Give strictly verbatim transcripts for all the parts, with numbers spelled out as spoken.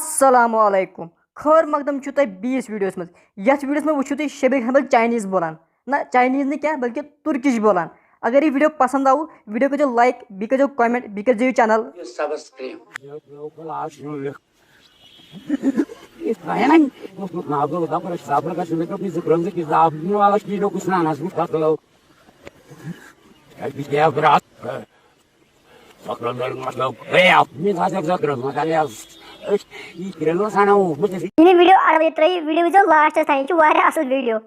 السلام علیکم۔ خٲر مقدم چھُ تۄہہِ بیٚیِس ویٖڈیوَس منٛز۔ یَتھ ویٖڈیوَس منٛز وٕچھِو تُہۍ شبیر احمد چاینیٖز بولان۔ نہ، چاینیٖز نہٕ کینٛہہ، بلکہِ تُرکِش بولان۔ اگر یہِ ویٖڈیو پسنٛد آوٕ، ویٖڈیو کٔرۍزیو like، بیٚیہِ کٔرۍزیو comment، بیٚیہِ کٔرۍزیو یہِ channel subscribe۔ یہِ ویٖڈیو اَڑٕ ترٛٲیِو، ویٖڈیو وٕچھزیو لاسٹَس تام، یہِ چھُ واریاہ اَصٕل ویٖڈیو۔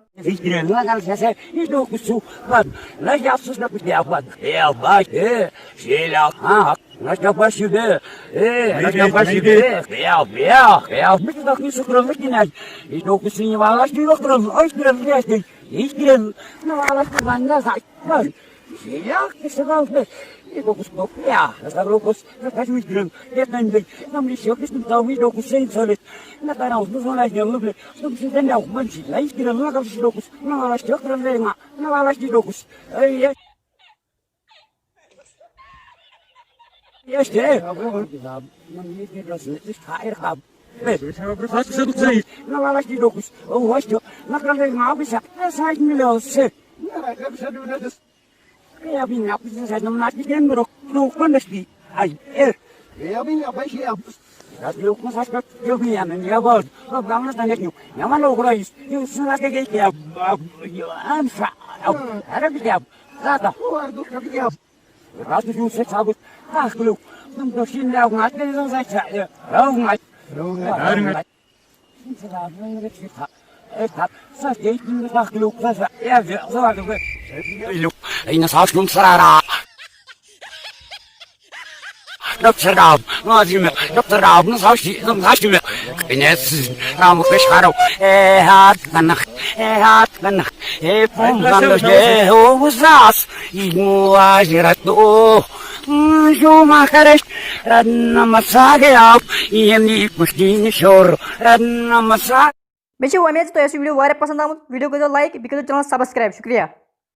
مےٚ چھِ وۄمید زِ تۄہہِ آسِوٕ ویٖڈیو واریاہ پسنٛد آمُت۔ ویٖڈیو کٔرۍزیو like، بیٚیہِ کٔرۍزیو channel subscribe۔ شُکریہ۔